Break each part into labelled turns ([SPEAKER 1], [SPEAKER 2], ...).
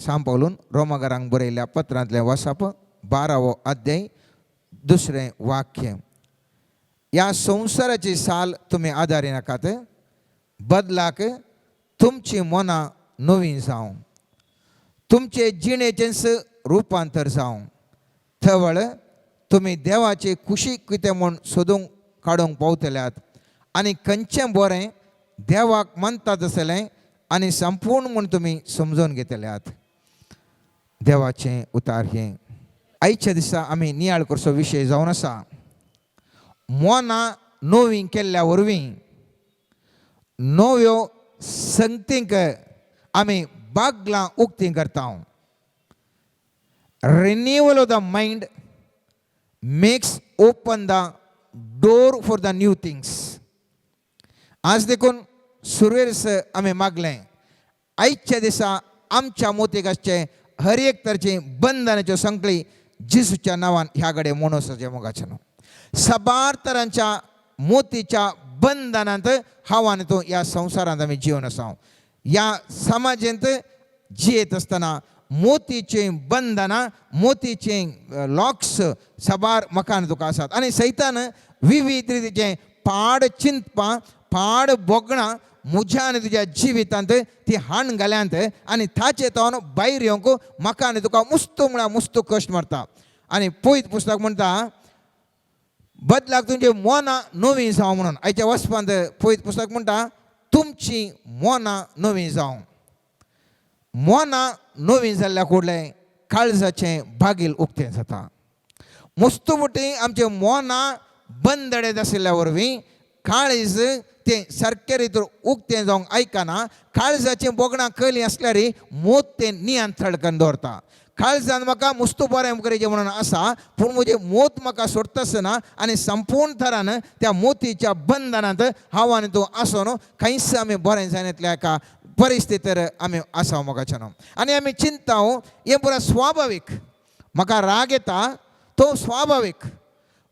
[SPEAKER 1] सांत पावलून रोमागारांक बरयल्ल्या पत्रांतलें वसाप 12वो अध्याय दुसरें वाक्य. ह्या संवसाराची साल तुमी आदारी नाकात, बदलाक तुमची मनां नवीं जावं, तुमचे जिणेचेंच रुपांतर जावं. थवळ तुमी देवाचे कुशी कितें म्हूण सोदूंक काडूंक पावतल्यात आनी खंयचें बरें देवाक मानता तसलें आनी संपूर्ण म्हूण तुमी समजून घेतल्यात. देवाचें उतार हें. आयच्या दिसा आमी नियाळ करचो विशय जावन आसा मनां नवीं केल्ल्या वरवीं नव्यो संगतींक आमी बागलां उक्तीं करता. Renewal of the mind makes open the door for the new things. आज देखून सुरवेर आमी मागलें, आयच्या दिसा आमच्या मोतीक आसचे हर एक तरेचे बंधनाच्यो संकळी जेजूच्या नांवान ह्या कडेन मोनोसाचे मोगाचें न्हू. साबार तरांच्या मोतीच्या बंधनांत हांव आनी तूं ह्या संवसारांत आमी जिवन आसा. ह्या समाजेंत जियेत आसतना मोतीचीं बंधनां, मोतीचीं लॉक्स साबार म्हाका आनी तुका आसात आनी सैतान विविध रितीचें पाड चिंतपां, पाड भोगणां म्हज्या आनी तुज्या जिवितांत ती हाण घाल्यांत आनी ताचे तावन भायर येवंक म्हाका आनी तुका मुस्तू म्हळ्यार मुस्तू कश्ट मारता. आनी पयत पुस्तक म्हणटा, बदलाक तुमची मनां नवीं जावं म्हणून. आयच्या वचपांत पयत पुस्तक म्हणटा, तुमची मनां नवीं जावं. मनां नवीं जाल्ल्या कुडलें काळजाचें बागील उक्तें जाता. मुस्तू मुठी आमचे मनां बंदडेत आशिल्ल्या वरवीं काळीज तें सारकें रितीन उक्तें जावंक आयकना. काळजाचीं बोगणां कली आसल्यार मोत तें नियंत्रण करून दवरता. काळजान म्हाका मुस्तू बरें करीचें म्हणून आसा, पूण म्हजें मोत म्हाका सोडता आसतना आनी संपूर्ण थरान त्या मोतीच्या बंधनांत हांव आनी तूं आसून कांयच आमी बरें जायनातल्या एका परिस्थितीर आमी आसा मोगाच्यान. आनी आमी चिंता हें पुरा स्वाभावीक. म्हाका राग येता तो स्वाभावीक,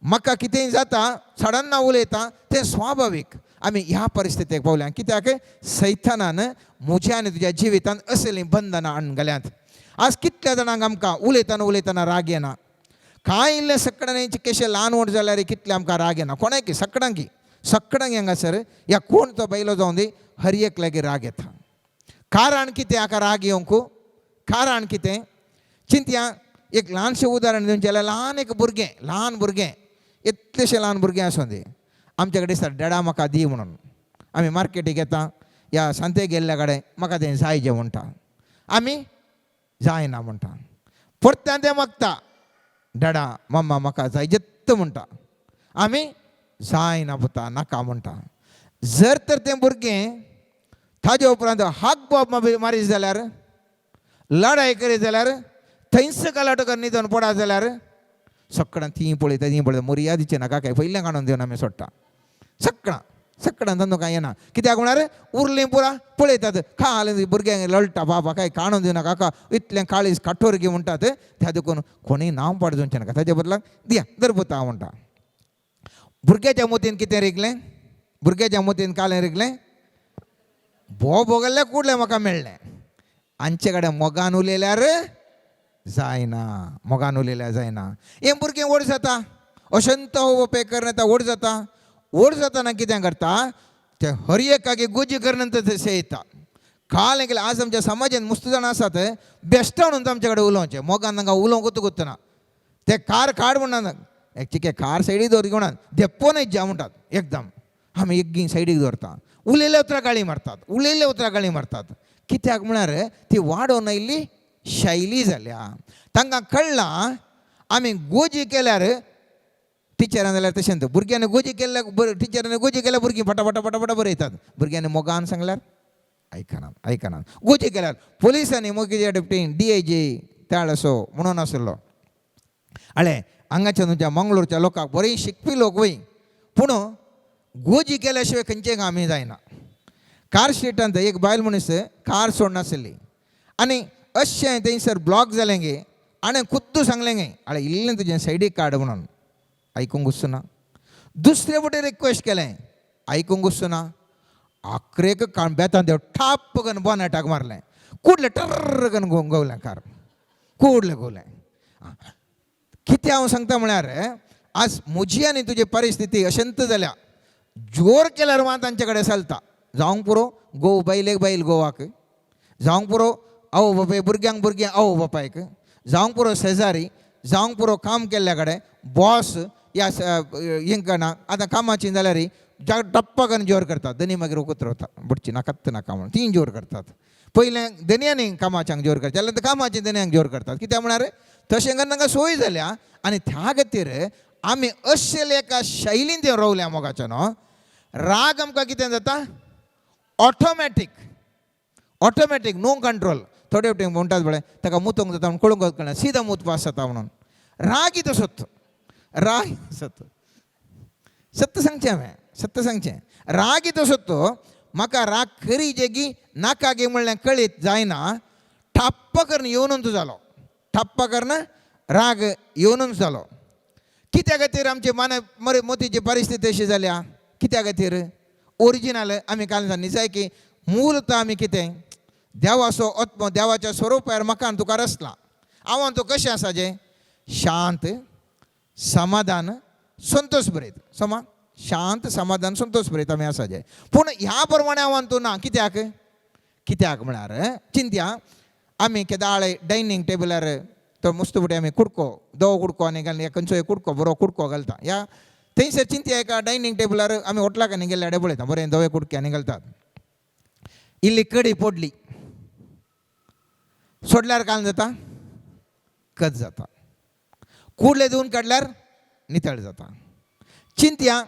[SPEAKER 1] म्हाका कितेंय जाता सडन उलयता तें स्वाभावीक. आमी ह्या परिस्थितीक पावल्या कित्याक सैतानान म्हज्या आनी तुज्या जिवितांत असलीं बंधनां हाडून घाल्यांत. आज कितल्या जाणांक आमकां उलयतना उलयतना राग येना? कांय इल्लें सकडांनी चिक्केशे ल्हान व्हड जाल्यार कितलें आमकां राग येना? कोणाकी सकडांकी सकडांक हांगासर या कोण तो बैलो जावन दी, हर एक लागीं राग येता. कारण कितें हाका राग येवंक कारण कितें? चिंतया, एक ल्हानशें उदाहरण दिवचें जाल्यार ल्हान एक भुरगें, ल्हान भुरगें, इतलेशें ल्हान भुरगें आसूं दी, आमचे कडेन दिसता डेडा म्हाका दी म्हणून. आमी मार्केटीक येता या सांते गेल्ल्या कडेन म्हाका तें जाय जें म्हणटा, आमी जायना म्हणटा. परत्यान तें मागता, डेडा मम्मा म्हाका जाय जेत्त म्हणटा, आमी जायना पुता नाका म्हणटा. जर तर तें भुरगें ताजे उपरांत हाक बोब मारीत जाल्यार, लढाई करीत जाल्यार, थंयच गलाटो करून न्हिदून पडत जाल्यार, सगळ्यां तीं पळयता तीं पळयता, मर्यादीचें नाका काय पयलें काडून दिवन आमी सोडटा. सगळां सगळ्यां धंदो कांय येना. कित्याक म्हळ्यार उरलीं पुरा पळयतात खाल भुरग्यांक लळटा, बाबा काय काडून दिवना काका, इतलें काळीज काठोर गी म्हणटात. त्या देखून कोणीय नांव पाड दिवचें नाका, ताजे बदलाक दिया दर पुता म्हणटा. भुरग्याच्या मोतीन कितें रिगलें? भुरग्याच्या मोतीन कालें रिगलें, भोव भोगल्लें कुडलें म्हाका मेळ्ळें. आमचे कडेन मोगान उलयल्यार जायना, मोगान उलयल्यार जायना. हें भुरगें व्हड जाता, अशंत हो पे करून येता, व्हड जाता. व्हड जाताना कितें करता ते हर एकाकी गोजी करून तशें येता. काल केलें. आज आमच्या समाजांत मुस्त जाणां आसात, बेश्टा म्हणून आमचे कडेन उलोवचें, मोगान तांकां उलोवंक गुत्तना. ते कार काड म्हणनात, एक चिके कार सायडीक दवर म्हणून देप्पो न्हय ज्या म्हणटात. एकदम आमी एकगी सायडीक दवरता. उलयल्ल्या उतरां गाळी मारतात, उलयल्ल्या उतरां गाळी मारतात. कित्याक म्हळ्यार ती वाडोवन आयिल्ली शैली जाल्या. तांकां कळ्ळां आमी गोजी केल्यार टिचरान जाल्यार तशें भुरग्यांनी गोजी केल्ल्या, टिचरांनी गोजी केल्यार भुरगीं फटाफटा फटाफटा बरयतात. भुरग्यांनी मोगान सांगल्यार आयकना, आयकना. गोजी केल्यार पोलिसांनी मोगीच्या डेप्टी DIG त्याळसो म्हणून आसलो. आळे हांगाच्या तुमच्या मंगळूरच्या लोकांक बरी शिकपी लोक वय, पूण गोजी केल्या शिवाय खंयचें आमी जायना. कार स्ट्रिटांत एक बायल मनीस कार सोडनासली आनी अशें थंयसर ब्लॉक जालें गे. आनी खुद्द सांगलें गे, आळे इल्लें तुजें सायडीक काड म्हणून. आयकूंक वचना. दुसरे वटेन रिक्वेस्ट केलें, आयकूंक वचना. आखरेक बेतान देव ठाप करून बोनेटाक मारलें. कुडलें टर्र करून घोवलें कार, कुडलें घोवलें. कितें हांव सांगता म्हळ्यार आज म्हजी आनी तुजी परिस्थिती अशंत जाल्या. जोर केल्यार मात तांचे कडेन चलता. जावंक पुरो घोव बायलेक, बायल घोवाक, जावंक पुरो आवय बापाय भुरग्यांक, भुरग्यांक आवय बापायक, जावंक पुरो शेजारी, जावंक पुरो काम केल्ल्या कडेन बॉस या हेंकां. आतां कामाची जाल्यार टप्पा करून जोर करतात. दनी मागीर वखत रावता, बुडची नाकात नाका म्हणून तीं जोर करतात. पयलें दनयांनी कामाच्यांक जोर करता जाल्यार कामाचे दनयांक जोर करतात. कित्याक म्हळ्यार तशें करून तांकां सोय जाल्या. आनी त्या खातीर आमी अशें एका शैलीन ते रोवल्या मोगाचो न्हू. राग आमकां कितें जाता ऑटोमॅटीक, ऑटोमॅटीक, नो कंट्रोल. थोडे फावटी म्हणटात पळय, ताका मुतूंक जाता म्हणून कळूंक कळना, सिदा मूत पास जाता म्हणून. राग येता सत्त, राग सत्त, सत्य सांगचें हांवें, सत्य सांगचें. राग येता सत्त. म्हाका राग खरी जेगी नाका गे म्हणल्यार कळीत जायना, ठप्प करून येवनूच जालो, ठप्प करून राग येवनूच जालो. कित्या खातीर आमची मन मरे मोतीची परिस्थिती अशी जाल्या? कित्या खातीर? ओरिजिनल आमी काल निजाय की मूलत आमी कितें देवाचो आत्मो, देवाच्या स्वरुपार म्हाका आनी तुका रचला. हांव तूं कशें आसा जें शांत, समाधान, संतोष भरीत, समा शांत, समाधान, संतोष भरीत आमी आसा जे. पूण ह्या प्रमाणे हांव तूं ना. कित्याक? कित्याक म्हळ्यार चिंत्या, आमी केदाळे डायनींग टेबलार तो मस्त फुडें आमी कुडको, धवो कुडको आनी घालून खंयचोय कुडको, बरो कुडको घालता. ह्या थंयसर चिंत्या, एका डायनींग टेबलार आमी हॉटलाक आनी गेल्ले कडेन पळयता, बरें धवे कुडके आनी घालतात. इल्ली कडी पडली, सोडल्यार काल जाता, कच जाता. कुडले धुवन काडल्यार नितळ जाता. चिंत्या,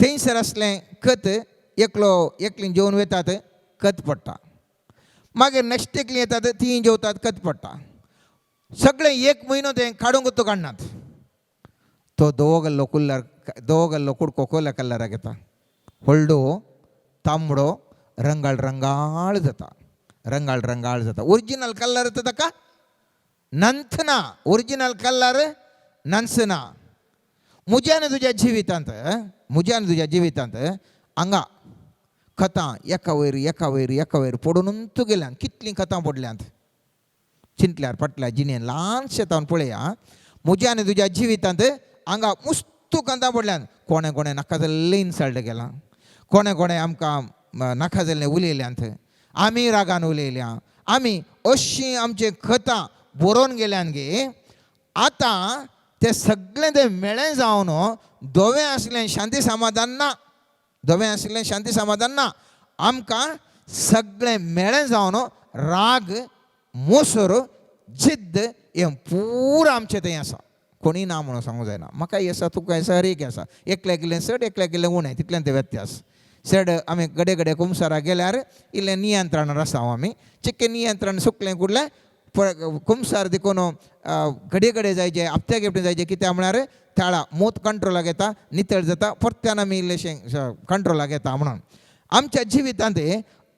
[SPEAKER 1] थंयसर आसलें खत, एकलो एकलीं जेवन वतात, खत पडटा. मागीर नेक्स्ट एकलीं येतात, तीं जेवतात, खत पडटा. सगळें एक म्हयनो तें काडूंक तो काडनात. तो धवो गेल्लो कुल्लर, धवो गेल्लो कुडको कोल्या कलराक येता, हळडुवो, तांबडो, रंगाळ रंगाळ जाता, रंगाळ रंगाळ जाता. ओरिजिनल कलर येता ताका नंथना, ओरिजिनल कलर नंसना. म्हज्या आनी तुज्या जिवितांत, म्हज्या आनी तुज्या जिवितांत हांगा खतां एका वयर एका वयर एका वयर पडून गेल्यान. कितलीं खतां पडल्यांत चिंतल्यार फाटल्या जिणेन ल्हानशें तावन पळया. म्हज्या आनी तुज्या जिवितांत हांगा मुस्तू खतां पडल्यान. कोणें कोणें नाका जाल्लें इन्सल्ट केलां, कोणें कोणें आमकां नाका जाल्लें उलयल्यांत, आमी रागान उलयल्या, आमी अशीं आमचीं खतां बरोवन गेल्यान गे. आतां तें सगळें तें मेळें जावन धवें आसलें शांती समाधान ना, धवें आशिल्लें शांती समाधान ना. आमकां सगळें मेळें जावन राग, मोसर, जिद्द हें पुरा आमचें थंय आसा. कोणी ना म्हणून सांगूंक जायना. म्हाकाय आसा, तुका आसा, हर एक आसा. एकल्याक इल्लें चड, एकल्याक इल्लें उणें, तितलें तें व्यत्यास. चड आमी घडये घडये कुमसाराक गेल्यार इल्लें नियंत्रणार आसा. आमी चिक्कें नियंत्रण सुकलें कुडलें कुमसार देखून घडये घडये जायचे, हप्त्याक एकटें जायचे. कित्याक म्हळ्यार त्याळा मूत कंट्रोलाक येता, नितळ जाता, परत्यान आमी इल्लेशें कंट्रोलाक येता म्हणून. आमच्या जिवितांत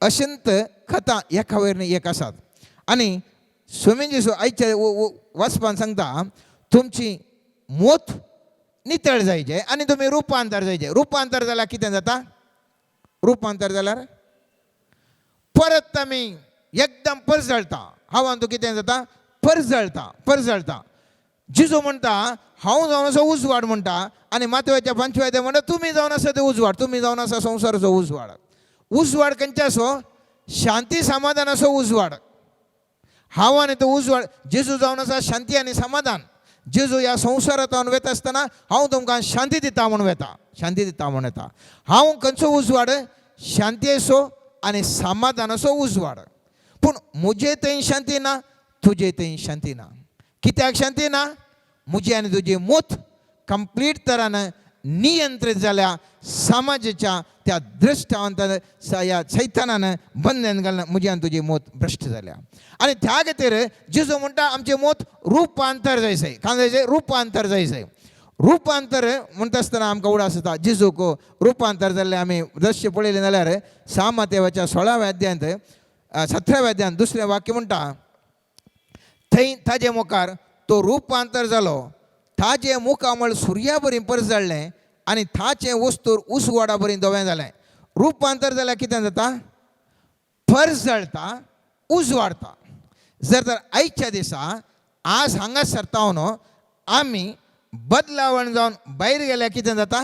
[SPEAKER 1] अशंत खतां एका वयर एक आसात. आनी स्वामी जेजू आयच्या वाचपान सांगता, तुमची मोत नितळ जायचे आनी तुमी रुपांतर जायचे. रुपांतर जाल्यार कितें जाता? रुपांतर जाल्यार परत आमी एकदम परजळता. हांव तूं कितें जाता? परजळता, परजळता. जिजू म्हणटा, हांव जावन आसा उजवाड म्हणटा. आनी मातव्याच्या पंचव्या म्हणटा, तुमी जावन आसा ते उजवाड, तुमी जावन आसा संवसाराचो उजवाड. उजवाड खंयचो आसो? शांती समाधानाचो उजवाड. हांव आनी तो उजवाड. जेजू जावन आसा शांती आनी समाधान. जेजू ह्या संवसारांत वता आसतना हांव तुमकां शांती दिता म्हूण वता, शांती दिता म्हूण येता. हांव खंयचो उजवाड? शांतीचो आनी समाधानाचो उजवाड. पूण म्हजे थंय शांती ना, तुजे थंय शांती ना. कित्याक शांती ना? म्हजी आनी तुजी मोत कंप्लीट तरान नियंत्रीत जाल्या. समाजाच्या त्या दृश्टांतान ह्या सैतानान बंधन घालून म्हजी आनी तुजी मोत भ्रश्ट जाल्या. आनी त्या खातीर जेजू म्हणटा, आमचें मोत रुपांतर जायचें. काय जायचें? रुपांतर जायचें. रुपांतर म्हणटा आसतना आमकां उडास जाता. जेजूक रुपांतर जाल्लें आमी दृश्य पळयलें जाल्यार सामातेवाच्या 16व्या अध्यायांत, 17व्या अध्यायांत दुसरें वाक्य म्हणटा, थंय ताजे मुखार तो रुपांतर जालो. ताजें मुखामळ सुर्या बरी परजळ्ळें आनी ताचें वस्तूर उसवाडा बरी धवें जालें. रुपांतर जाल्यार कितें जाता? परजळता. उजवाडता. जर तर आयच्या दिसा आज हांगासर न्हू आमी बदलावण जावन भायर गेल्यार कितें जाता?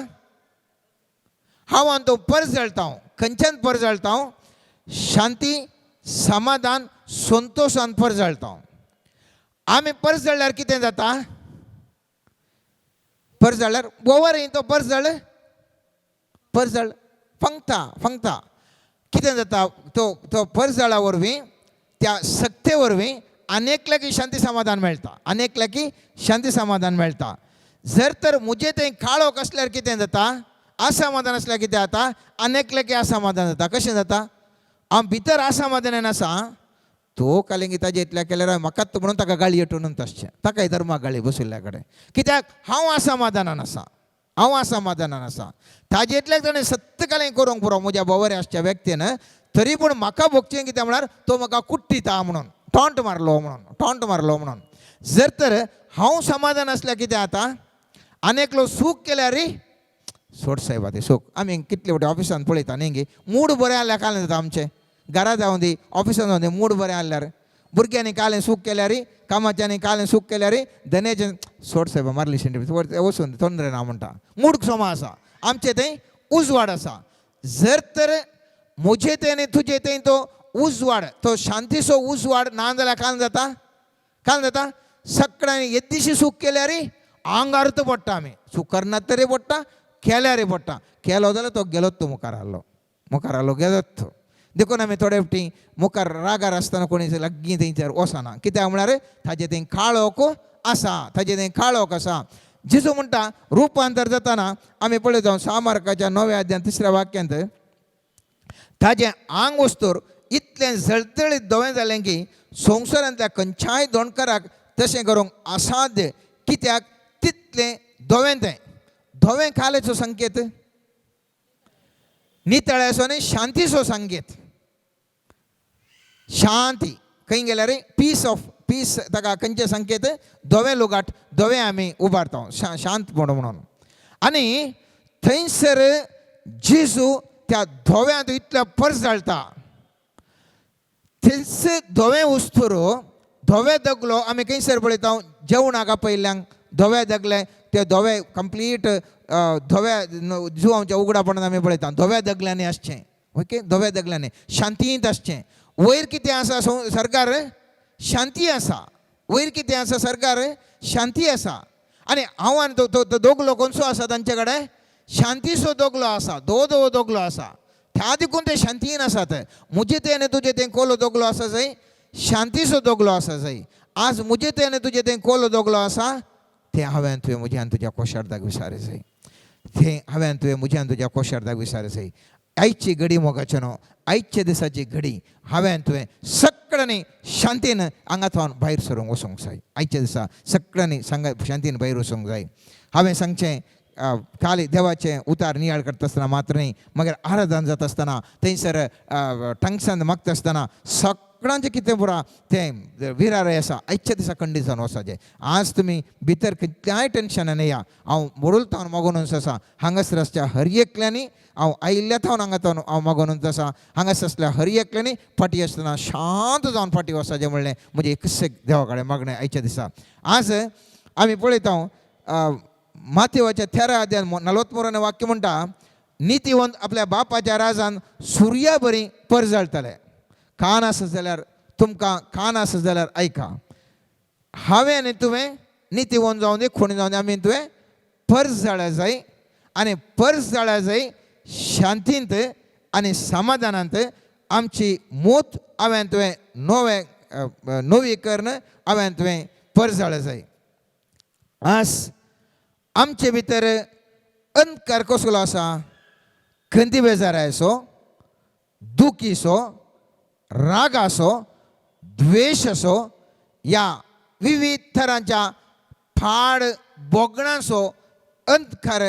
[SPEAKER 1] हांव आनी तो परजळटा. खंयच्यान परजळटा? शांती, समाधान, संतोशान परजळटा. आमी परजळ्यार कितें जाता? परजळ्यार बोवर तो परजळ परजळ फंगता फंगता. कितें जाता? तो तो परजळा वरवीं, त्या सक्ते वरवीं अनेकल्याकी शांती समाधान मेळटा, अनेकल्याकी शांती समाधान मेळटा. जर तर म्हजे थंय काळोख आसल्यार कितें जाता? असमाधान आसल्यार कितें जाता? अनेकल्याकी असमाधान जाता. कशें जाता? हांव भितर असमाधानान आसा, तो कालेंगी ताजे इतल्या केल्यार म्हाकाच म्हणून ताका गाळी येटून आसचें, ताकाय धर्माक गाळी बशिल्ल्या कडेन. कित्याक? हांव असमाधानान आसा, हांव असमाधानान आसा. ताजे इतल्याक ताणें सत्य कालें करूंक पुरो म्हज्या बोवरे आसच्या व्यक्तीन, तरी पूण म्हाका भोगचें कितें म्हळ्यार तो म्हाका कुट्टिता म्हणून, टॉन्ट मारलो म्हणून, टॉन्ट मारलो म्हणून. जर तर हांव समाधान आसल्यार कितें जाता? आनी एकलो सूख केल्यार रे सोड सायबा तें सूख. आमी कितले फावटी ऑफिसान पळयता न्ही गे, मूड बरें आहल्यार कालें जाता आमचें. घरा जावं दी, ऑफिसान जावं दी, मूड बरें आहल्यार भुरग्यांनी कालें सूख केल्यार, कामाच्यांनी कालें सूख केल्यार, धन्याचें सोड सायबा मारली शेंडी वचून तोंदरे ना म्हणटा. मूड सोमा आसा आमचें, थंय उजवाड आसा. जर तर म्हजे थंय आनी तुजे थंय तो उजवाड, तो शांतीचो उजवाड ना जाल्यार काल जाता? काल जाता? सगळ्यांनी येद्दीशी सूख केल्यार आंगार तो पडटा. आमी चूक करनात तरी पडटा, केल्यारय पडटा. केलो जाल्यार तो गेलोच, तो मुखार आहलो, मुखार आहलो, गेलोच तो. देखून आमी थोडे फावटी मुखार रागार आसतना कोणी लागीं थंयसर वचना. कित्याक म्हळ्यार ताजे थंय काळोख आसा, ताजे थंय काळोख आसा. जेजू म्हणटा, रुपांतर जाताना आमी पळयता सामार्काच्या 9व्या अध्यान 3ऱ्या वाक्यांत, ताजें आंग वस्तूर इतलें जळजळीत धवें जालें की संवसारांतल्या खंयच्याय दोणकाराक तशें करूंक असाध्य. कित्याक तितलें धवें तें. धवें कालेचो संकेत, नितळ्याचो आनी शांतीचो संकेत. शांती खंय गेल्यार पीस ऑफ पीस. ताका खंयचे संकेत? धवें लुगाट, धवें आमी उबारता शांत म्हणून. आनी थंयसर जेजू त्या धव्यांत इतल्या परजळटा. थंयस धवें वस्तूर, धवे दगलो आमी खंयसर पळयता? जेवणाक आपयल्ल्यांक धवे दगले, ते धवे कंप्लीट धव्या जुवांच्या उगडापणान आमी पळयता. धव्या दगल्यांनी आसचें, ओके, धव्या दगल्यांनी शांतींत आसचें. वयर कितें आसा? सरकार शांती आसा. वयर कितें आसा? सरकार शांती आसा. आनी हांव आनी तो तो दोगलो कोणसो आसा तांचे कडेन? शांतीचो दोगलो आसा, धवो धवो दोगलो आसा. त्या देखून ते शांतीन आसात. म्हजे ते आनी तुजे ते कोलो दोगलो आसा जाय, शांतीचो दोगलो आसा जाय. आज म्हजे ते आनी तुजे ते कोलो दोगलो आसा, तें हांवें तुवें म्हज्यान तुज्या कोशार्दाक विचार जाय. तें हांवें तुवें म्हज्यान तुज्या कोशार्दाक विचार जाय. आयची घडी मोगाचें न्हू, आयच्या दिसाची घडी हांवें तुवें सगळ्यांनी शांतीन हांगा थावन भायर सरूंक वचूंक जाय. आयच्या दिसा सगळ्यांनी सांगा शांतीन भायर वचूंक जाय. हांवें सांगचें, खाली देवाचें उतार नियाळ करता आसतना मात्र न्ही, मागीर आराधन जाता आसतना थंयसर टंगसान मागता आसतना सगळ्यांचें कितें पुरा तें विरारय आसा. आयच्या दिसा खंडीत जावन वचपाचें. आज तुमी भितर कितल्याय टेंशनान या, हांव मोडूल थावन मागोनूच आसा. हांगासर आसच्या हर एकल्यांनी, हांव आयिल्ल्या थावन हांगा थावन हांव मागोनूच आसा, हांगासर आसल्या हर एकल्यांनी फाटीं आसतना शांत जावन फाटीं वचपाचें म्हणलें म्हजें एकच देवा कडेन मागणें आयच्या दिसा. आज आमी पळयता मातेवाच्या 13 अध्यान 43 वाक्य म्हणटा, नितीवंत आपल्या बापाच्या राजान सुर्या बरी परजळटले. कान आसत जाल्यार, तुमकां कान आसत जाल्यार आयका. हांवें आनी तुवें नितीवंत जावं दी, कोणी जावं दी, आमी तुवें परजळ्या जाय आनी परजळ्या जाय शांतींत आनी समाधानांत. आमची मोत हांवें तुवें नवें नवी कर्ण हांवें तुवें परजळ्या जाय. आज आमचे भितर अंधकार कसलो आसा? खंती बेजारायचो, दुखीचो, रागाचो, द्वेशाचो, ह्या विविध तरांच्या फाड भोगणांचो अंधकार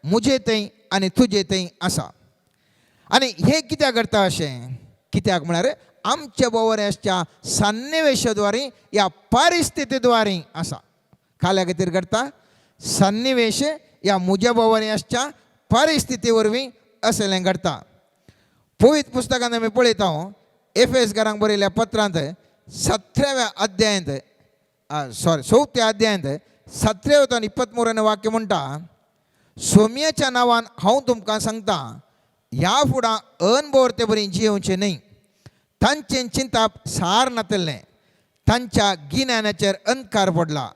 [SPEAKER 1] म्हजे थंय आनी तुजे थंय आसा. आनी हें कित्याक करता अशें? कित्याक म्हळ्यार आमच्या बोवर आसच्या सन्निवेशाद्वारे ह्या परिस्थितीद्वारे आसा. खाल्या खातीर करता सन्निवेश ह्या म्हज्या बोवारी आसच्या परिस्थिती वरवीं असलें घडटा. पवित्र पुस्तकांत आमी पळयता. एफेसकारांक बरयल्या पत्रांत 17व्या अध्यायांत, सॉरी, 4थ्या अध्यायांत 17व्या आनी 23 वाक्य म्हणटा, सोमयाच्या नांवान हांव तुमकां सांगता, ह्या फुडां अनभोवरते बरी जियेवचें न्हय. तांचें चिंताप सार नातलें, तांच्या गिन्यानाचेर अंधकार पडला,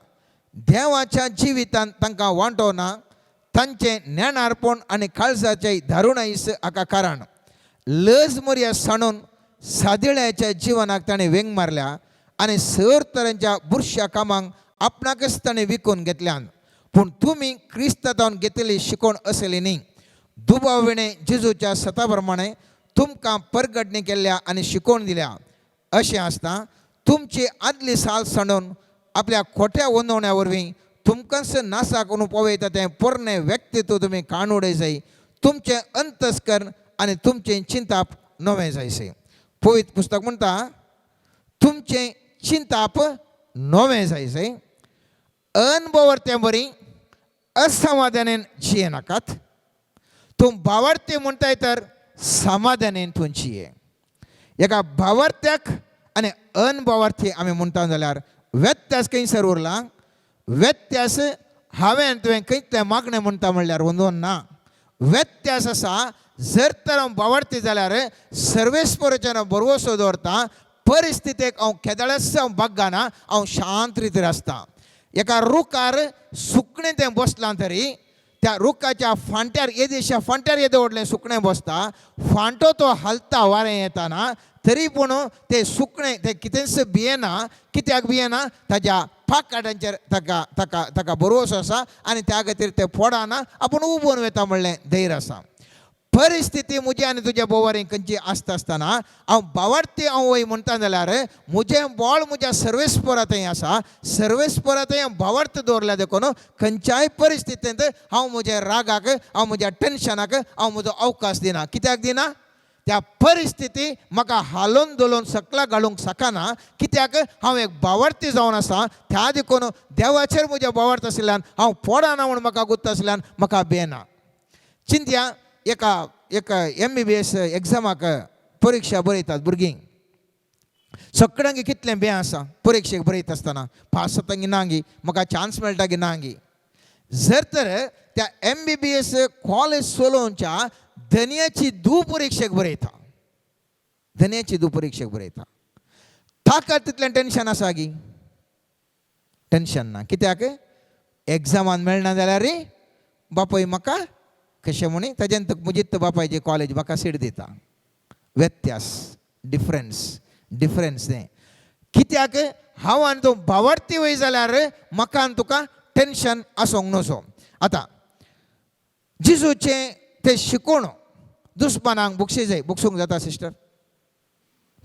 [SPEAKER 1] देवाच्या जिवितांत तांकां वांटो ना, तांचें नेणारपण आनी काळजाचें दारुणायस हाका कारण लज मोरया सांडून सादिळ्याच्या जिवनाक ताणें वेंग मारल्या आनी सर तरेच्या बुरश्या कामांक आपणाकच ताणें विकून घेतल्यान. पूण तुमी क्रिस्तांतावन घेतिल्ली शिकवण असली न्ही. दुबाव विणें जेजूच्या सता प्रमाणे तुमकां परगटणी केल्ल्या आनी शिकवण दिल्या. अशें आसता तुमची आदली साल सांडून आपल्या खोट्या वंदवण्या वरवीं तुमकांच नासा करून पळयता तें पोरणें व्यक्तित्व तुमी काण उडय जाय, तुमचें अंतस्कर्ण आनी तुमचें चिंताप नवें जायसे. पवित्र पुस्तक म्हणटा, तुमचें चिंताप नवें जायसे. अनभवर्ते बरी असमाधानेन जिये नाकात. तूं भावार्ती म्हणटाय तर समाधानेन तूं जिये. एका भावार्थ्याक आनी अनभावार्थी आमी म्हणटा जाल्यार व्यत्यास खंयसर उरला? व्यत्यास हांवें तुवें खंयतलें मागणें म्हणटा म्हणल्यार वंदोन ना. व्यत्यास आसा, जर तर हांव भावार्थी जाल्यार सर्वेस्पराचेर हांव भरवसो दवरता, परिस्थितीक हांव केदळाच हांव बाग्गाना, हांव शांत रितीर आसता. एका रुखार सुकणें तें बसलां तरी त्या रुखाच्या फांट्यार येदेशा फांट्यार येदें व्हडलें सुकणें बसता, फांटो तो हालता वारें येताना, तरी पूण तें सुकणें तें कितेंच भियेना. कित्याक भियेना? ताज्या पाकाटांचेर ताका ताका ताका भरवसो आसा आनी त्या खातीर तें पडना, आपूण उबोन वता म्हणलें धैर्य आसा. परिस्थिती म्हजी आनी तुज्या बोवारी खंयची आसता आसतना हांव भावार्थी हांव वय म्हणटा जाल्यार म्हजें बळ म्हज्या सर्वेस्परा थंय आसा. सर्वेस्परा थंय हांव भावार्थ दवरल्या देखून खंयच्याय परिस्थितींत हांव म्हज्या रागाक, हांव म्हज्या टेन्शनाक हांव म्हजो अवकाश दिना. कित्याक दिना? त्या परिस्थिती म्हाका हालोवन धोलोवन सकला घालूंक शकना. कित्याक? हांव एक भावार्थी जावन आसा. त्या देखून देवाचेर म्हज्या भावार्थ आशिल्ल्यान हांव पडना म्हूण म्हाका गुत्त आशिल्ल्यान म्हाका बेना. चिंत्या, एका एका एमबीबीएस एग्जामाक परिक्षा बरयतात भुरगीं, सगळ्यांक कितलें बें आसा परिक्षेक बरयता आसतना, पास जाता गी ना गी, म्हाका चान्स मेळटा गी ना गी. जर तर त्या एमबीबीएस कॉलेज चलोवच्या धनयाची धूव परिक्षेक बरयता, धनयाची धूव परिक्षेक बरयता, ताका तितलें टेन्शन आसा गी? टेन्शन ना. कित्याक? एग्जामान मेळना जाल्यार बापूय म्हाका कशें म्हणी ताज्यान म्हजीत बापायचे कॉलेज म्हाका सीट दिता. व्यत्यास, डिफरन्स, डिफरन्स तें. कित्याक? हांव आनी तूं भावार्थी वय जाल्यार म्हाका आनी तुका टेन्शन आसूंक नजो. आतां जेजूचें तें शिकोवण दुस्मानांक बक्षी जाय. बक्षूंक जाता सिस्टर?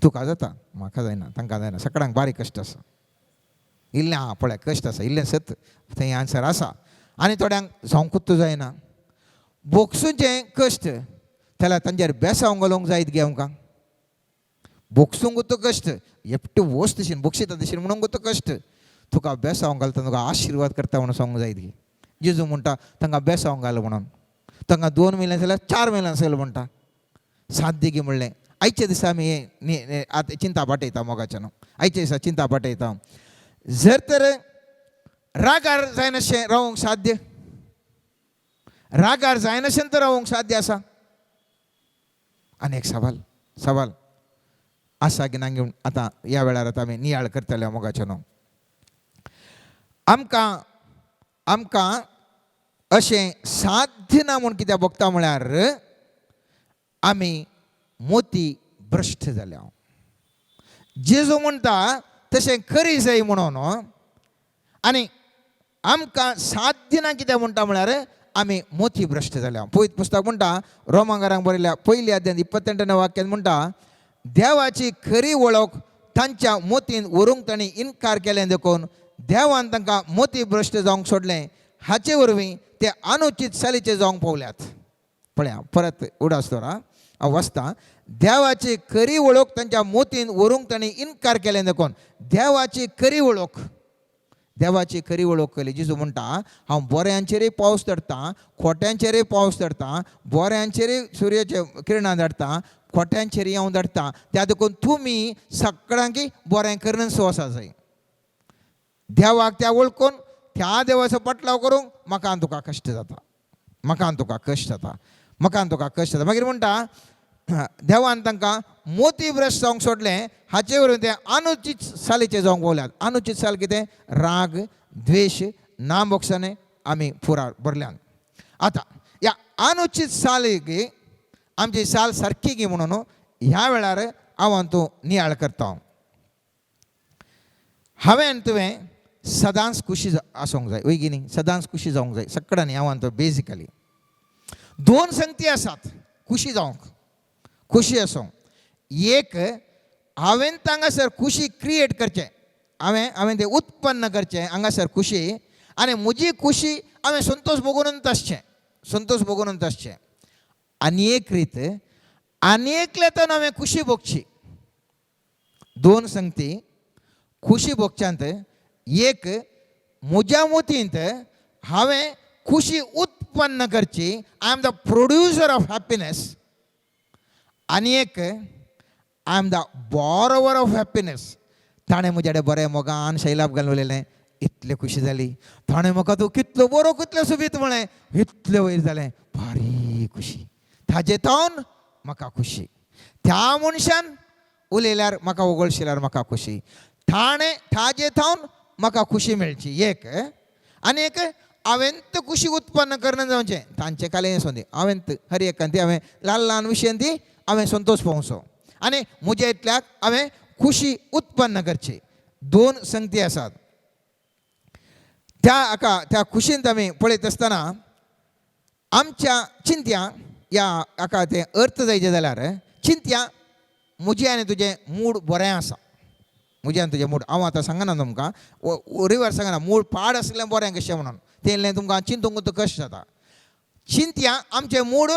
[SPEAKER 1] तुका जाता, म्हाका जायना, तांकां जायना, सगळ्यांक बारीक कश्ट आसा. इल्लें आं पळय कश्ट आसा, इल्लें सत थंय आन्सर आसा. आनी थोड्यांक जावंकूच जायना. बोगसूचें कश्ट जाल्यार तांचेर बेसांव घालूंक जायत गे आमकां. बोगसूंक कश्ट एकटे वस्त तशें बक्षिता तशें म्हणूंक कश्ट, तुका बेसांव घालता, तुका आशिर्वाद करता म्हणून सांगूंक जायत गे. जेजू म्हणटा तांकां बेसांव घाल म्हणून, तांकां 2 म्हयने जाल्यार 4 म्हयने आसले म्हणटा, सात गे म्हणलें. आयच्या दिसा आमी हें आतां चिंता पाटयता मोगाच्यान, आयच्या दिसा चिंता पाटयता. जर तर रागार जायनाशें रावूंक साध्य, रागार जायनाशें तर रावूंक साध्य आसा. आनी एक सवाल, सवाल आसा की ना घेवन आतां ह्या वेळार आतां आमी नियाळ करतले मोगाचे न्हू. आमकां आमकां अशें साध्य ना म्हूण कित्याक भोगता म्हळ्यार आमी मोती भ्रश्ट जाल्या. जेजू म्हणटा तशें करी जाय म्हणून, आनी आमकां साध्य ना कित्याक म्हणटा म्हळ्यार आमी मोती भ्रश्ट जाल्या. पवित्र पुस्तक म्हणटा रोमांगारांक बरयल्या पयल्या अध्यायांत 28 वाक्यान म्हणटा, देवाची खरी वळख तांच्या मोतीन व्हरूंक तांणी इनकार केलें देखून देवान तांकां मोती भ्रश्ट जावंक सोडलें. हाचे वरवीं ते अनुचीत चालीचे जावंक पावल्यात. पळया परत उडास दवर हांव वाचता. देवाची खरी वळख तांच्या मोतीन व्हरूंक तांणी इनकार केलें देखून देवाची खरी वळख, देवाची खरी वळख केली. जेजू म्हणटा हांव बऱ्यांचेरय पावस धाडटा, खोट्यांचेरय पावस धाडटा, बऱ्यांचेरय सुर्याचे किरणां धाडटा, कोट्यांचेर हांव धाडटा. त्या देखून तुमी सगळ्यांकी बरें करून वसा जाय. देवाक त्या वळखून त्या देवाचो पटलाव करूंक म्हाका आनी तुका कश्ट जाता, म्हाका आनी तुका कश्ट जाता, म्हाका आनी तुका कश्ट जाता. मागीर म्हणटा देवान तांकां मोती भ्रश्ट जावंक सोडलें, हाचे वरवीं ते अनुचीत सालीचे जावंक पावल्यात. अनुचीत साल कितें? राग, द्वेश, ना बोगसाने आमी पुरार भरल्यान. आतां ह्या अनुचीत सालीक आमची साल सारकी गी म्हणून ह्या वेळार हांव तूं नियाळ करता. हांवें तुवें सदांच खुशी आसूंक जाय, वय न्ही? सदांच खुशी जावंक जाय सगळ्यांनी. हांव तो बेजिकली दोन संगती आसात खुशी जावंक, खुशी आसूंक. एक हांवें हांगासर खुशी क्रिएट करचें, हांवें हांवें तें उत्पन्न करचें हांगासर खुशी, आनी म्हजी खुशी हांवें संतोश भोगूनच आसचें, संतोश भोगूनच आसचें. आनी एक रीत आनी एकल्यान हांवें खुशी भोगची. दोन संगती खुशी भोगच्यांत, एक म्हज्या मतींत हांवें खुशी उत्पन्न करची, I am the producer of happiness, आनी एक I am the borrower of happiness. ताणें म्हज्या कडेन बरें मोगान शैलाप घालून उलयलें, इतलें खुशी जाली. ताणें म्हाका तूं कितलो बरो कितलो सोबीत म्हळें, इतलें वयर जालें, भारी खुशी. ताजे तावन म्हाका खुशी. त्या मनशान उलयल्यार म्हाका वगळशिल्यार म्हाका खुशी, ताणें ताजे थावन म्हाका खुशी मेळची एक. आनी एक हांवें खुशी उत्पन्न करना जावचें, तांचे कालें सोंदी हांवें हर एकान ती हांवें ल्हान ल्हान विशयान ती हांवें संतोश पावचो आनी म्हज्या इतल्याक हांवें खुशी उत्पन्न करची. दोन संगती आसात त्या हाका. त्या खुशींत आमी पळयत आसतना आमच्या चिंत्या ह्या हाका तें अर्थ जायचें जाल्यार चिंत्या म्हजें आनी तुजें मूड बरें आसा, म्हजें आनी तुजें मूड. हांव आतां सांगना तुमकां रिवर्स सांगना, मूड पाड आसलें बरें कशें म्हणून तें इल्लें तुमकां चिंतूंक कश्ट जाता. चिंत्या आमचें मूड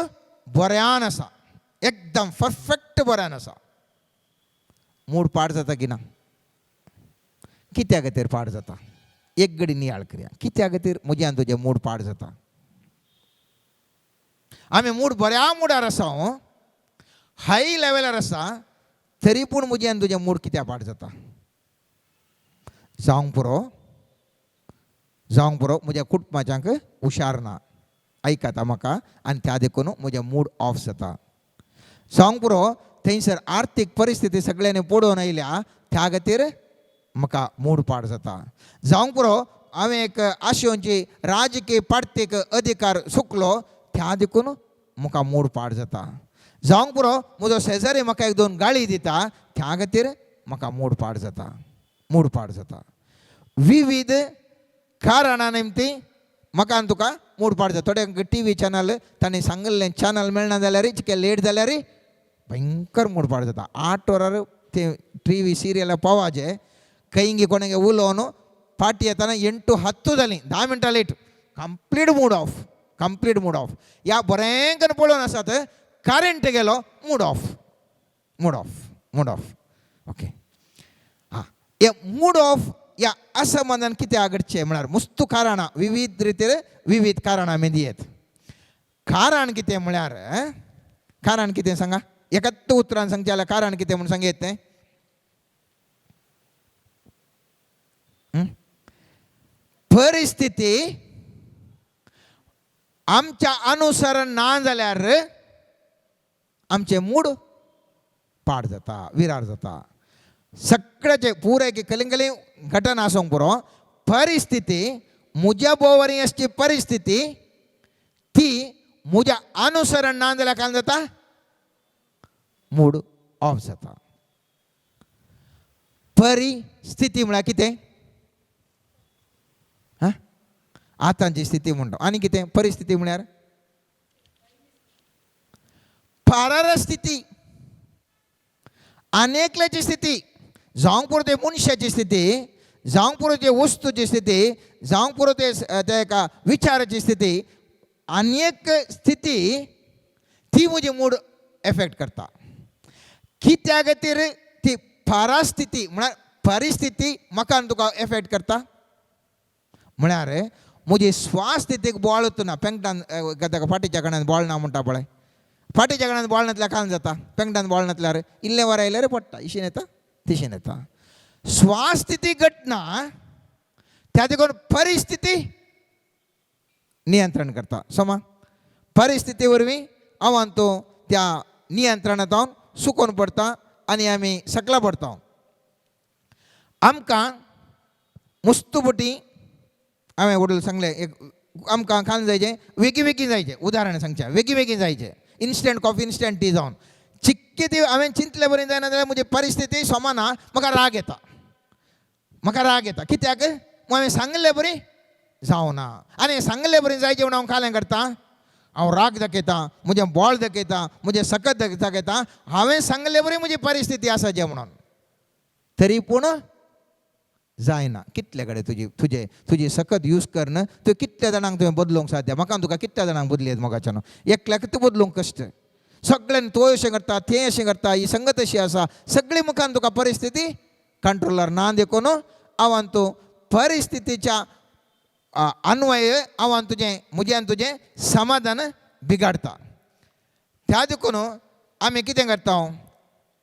[SPEAKER 1] बऱ्यान आसा, एकदम परफेक्ट बऱ्यान आसा. मूड पाड जाता की ना? कित्या खातीर पाड जाता? एक घडी नियाळ करया, कित्या खातीर म्हजें आनी तुजें मूड पाड जाता? आमी मूड बऱ्या मुडार आसा, हाय लेवलार आसा, तरी पूण म्हजें आनी तुजें मूड कित्याक पाड जाता? जावंक पुरो, जावंक पुरो म्हज्या कुटुंबाच्यांक हुशार ना, आयकता म्हाका आनी त्या देखून म्हजें मूड ऑफ जाता. जावंक पुरो थंयसर आर्थीक परिस्थिती सगळ्यांनी पडोवन आयल्या, त्या खातीर म्हाका मूड पाड जाता. जावंक पुरो हांवें एक आशेवची राजकीय पार्टीक अधिकार चुकलो, त्या देखून म्हाका मूड पाड जाता. जावंक पुरो म्हजो शेजारी म्हाका एक दोन गाळी दिता, त्या खातीर म्हाका मूड पाड जाता, मूड पाड जाता. विविध कारणां निमती म्हाका आनी तुका मूड पाड जाता. थोड्यांक टी व्ही चॅनल तांणी सांगिल्लें चॅनल मेळना जाल्यार, चिके लेट जाल्यार भयंकर मूड पाड जाता. 8 वरार ते टी व्ही सिरियल पावाचे, खंयगी कोणागे उलोवन फाटी येतना 8:10 जालीं, 10 मिनटां late, complete mood off, complete mood off. ह्या बरें करून पळोवन आसात, करंट गेलो, mood off, mood off, mood off. Okay, हां, हे मूड ऑफ ह्या असमाधान कित्याक घडचें म्हळ्यार मुस्तू कारणां, विविध रितीर विविध कारणां आमी दियत. कारण कितें म्हळ्यार, कारण कितें सांगा? एकाच उतरान सांगचें जाल्यार कारण कितें म्हूण सांगयत तें? परिस्थिती आमच्या अनुसरण ना जाल्यार आमचें मूड पाड जाता, विरार जाता. सगळ्याचे पुराय कलिंग कलिंग घटना आसूंक पुरो, परिस्थिती म्हज्या भोंवरी आसची परिस्थिती ती म्हज्या अनुसरण ना जाल्यार काय जाता? मूड ऑफ जाता. परिस्थिती म्हळ्यार कितें? हां, आतांची स्थिती म्हणटा. आनी कितें परिस्थिती म्हळ्यार? फारार स्थिती, आनी एकल्याची स्थिती, जावंक पुरो ते मनशाची स्थिती, जावंक पुरो ते वस्तूची स्थिती, जावंक पुरो ते त्या एका विचाराची स्थिती, आनी एक स्थिती ती म्हजी मूड एफेक्ट करता. कित्या खातीर ती फारा स्थिती म्हळ्यार परिस्थिती म्हाका आनी तुका एफेक्ट करता? म्हळ्यार म्हजी स्वास्थितीक बोवाळ ना, पेंगटान ताका फाटीच्या कडेन बोवाळ ना म्हणटा पळय, फाटीच्या कडेन बोळ नासल्यार काल जाता, पेंगटान बोळ नासल्यार इल्लें वर आयल्यार पडटा, इशीन येता तिशीन येता. स्वास्थिती घटना त्या देखून परिस्थिती नियंत्रण करता. समा परिस्थिती वरवीं हांव तो त्या नियंत्रणांत सुकोन पडटा आनी आमी सकला पडटा. आमकां मुस्तुबटी हांवें वडील सांगलें एक आमकां खान जायचें वेगीं वेगीं जायचें. उदाहरण सांगचें, वेगीं वेगीं जायचें, इन्स्टंट कॉफी इन्स्टंट टी जावन चिक्के ती हांवें चिंतले बरें जायना जाल्यार म्हजी परिस्थिती सोमाना, म्हाका राग येता, म्हाका राग येता. कित्याक हांवें सांगले बरी जावना आनी सांगले बरी जायचें म्हणून हांव कालें करता, हांव राग दाखयता, म्हजें बोळ दाखयता, म्हजें सकत दाखयता. हांवें सांगले बरी म्हजी परिस्थिती आसा जें म्हणून तरी पूण जायना. कितले कडेन तुजी तुजे तुजी सकत यूज करन तूं कितल्या जाणांक तुवें बदलूंक साध्य. म्हाका तुका कितल्या जाणांक बदली मोगाच्यान एकल्याक तूं बदलूंक कश्ट. सगळ्यांनी तो अशें करता, तें अशें करता, ही संगत अशी आसा, सगळी मुखान तुका परिस्थिती कंट्रोलार ना. देखून हांवान तूं परिस्थितीच्या अन्वय हांवान तुजें म्हजें आनी तुजें समाधान बिगाडता. त्या देखून आमी कितें करता,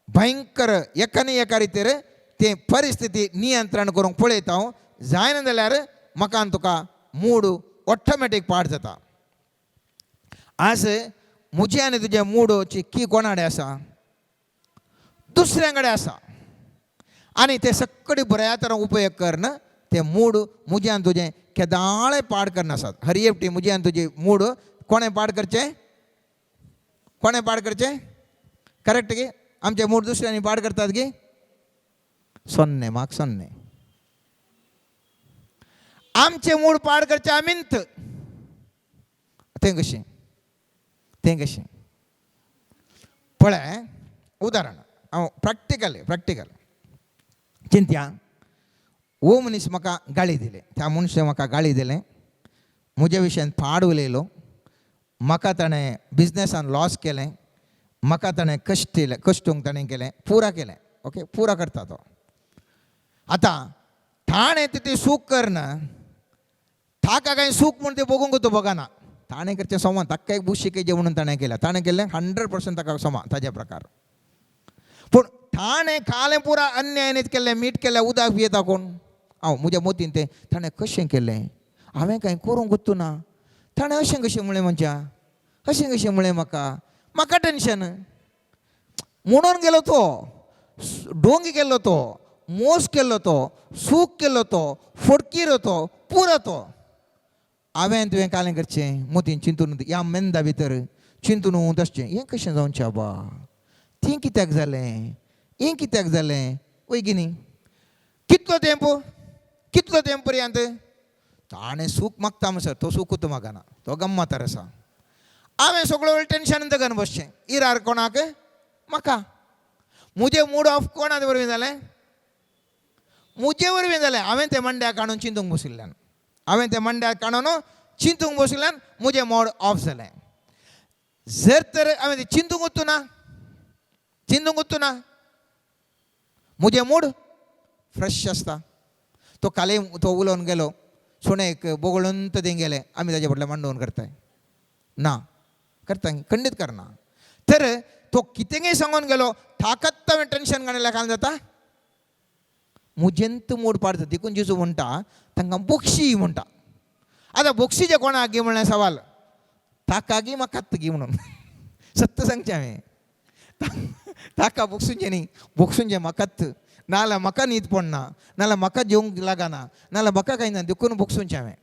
[SPEAKER 1] भयंकर एका न्ही एका रितीर ते परिस्थिती नियंत्रण करूंक पळयता. जायना जाल्यार म्हाका आनी तुका मूड ऑटोमॅटीक पाड जाता. आज म्हजें आनी तुजें मुडची की कोणा कडेन आसा, दुसऱ्या कडेन आसा. आनी ते सगळे बऱ्या तरेन उपयोग करन ते मूड म्हजें आनी तुजें केदाळे पाड करनासात. हर एकटी म्हजें आनी तुजें मूड कोणें पाड करचें, कोणें पाड करचें? करेक्ट की आमचे मूड दुसऱ्यांनी पाड करतात की सोन्ने म्हाका सोन्ने आमचे मूड पाड करचे आमींत. तें कशें, तें कशें पळय उदाहरण हांव प्रॅक्टिकल प्रॅक्टिकल चिंत्या. हो मनीस म्हाका गाळी दिले, त्या मनशान म्हाका गाळी दिलें, म्हज्या विशयान पाड उलयलो, म्हाका ताणें बिजनसान लॉस केलें, म्हाका ताणें कश्ट दिलें, कश्टूंक ताणें केलें, पुरा केलें. ओके, पुरा करता तो. आतां ताणें तितली सूख करना, ताका कांय सूख म्हूण तें बगूंक तो बगना. ताणें करचें समा, ताका एक बूस शिकयचें म्हणून ताणें केलें, ताणें केल्लें 100% ताका समा ताज्या प्रकार. पूण ताणें कालें पुरा अन्यायनीत केल्लें, मीठ केलें, उदक पियेता कोण? हांव म्हज्या मोतीन तें ताणें कशें केलें, हांवें कांय करूंक ना, ताणें अशें कशें म्हणलें मनशा, अशें कशें म्हणलें म्हाका, म्हाका टेंशन म्हणून गेलो तो, डोंगी केल्लो तो, मोस केल्लो तो, सूख केल्लो तो, फडकीर तो, पुरो तो. हांवें तुवें कालें करचें मोतीन चिंतून ह्या मेंदा भितर चिंतून तशें हें कशें जावचें आबा, तें कित्याक जालें, हें कित्याक जालें, वय की न्ही? कितलो तेंप, कितलो तेंप पर्यंत ताणें सूख मागता म्हणसर तो सूख मागना, तो गम्मतार आसा. हांवें सगळो वेळ टेंशन घेवन बसचें इरार कोणाक, म्हाका. म्हजें मूड ऑफ कोणा वरवीं जालें, म्हजे वरवीं जालें. हांवें तें मंड्याक काडून चिंतूंक बशिल्ल्यान, हांवें तें मंड्याक काडून चिंतूंक बशिल्ल्यान म्हजें मूड ऑफ जालें. जर तर हांवें तें चिंतूंक वचूं ना, चिंतूंक वचूं ना, म्हजें मूड फ्रेश आसता. तो काले तो उलोवन गेलो, सुणेक बोगळून तर तें गेलें, आमी ताजे फाटल्यान मांडोवन करताय ना, करता खंडीत करना. तर तो कितेंय सांगून गेलो, ताकत हांवें टेंशन काडल्यार काल जाता, म्हजेंत मूड पाडता. देखून जेजू म्हणटा तांकां बोक्षी म्हणटा. आतां बोक्षीचें कोणाक गी म्हणलें सवाल, ताका गी म्हाका गी म्हणून सत्य सांगचें हांवें, ताका बोगसुचें न्ही, बोगसुचें म्हाकाच. नाजाल्यार म्हाका न्हीद पडना, नाजाल्यार म्हाका जेवंक लागना, नाजाल्यार म्हाका कांय ना, देखून बोगसुचें हांवें.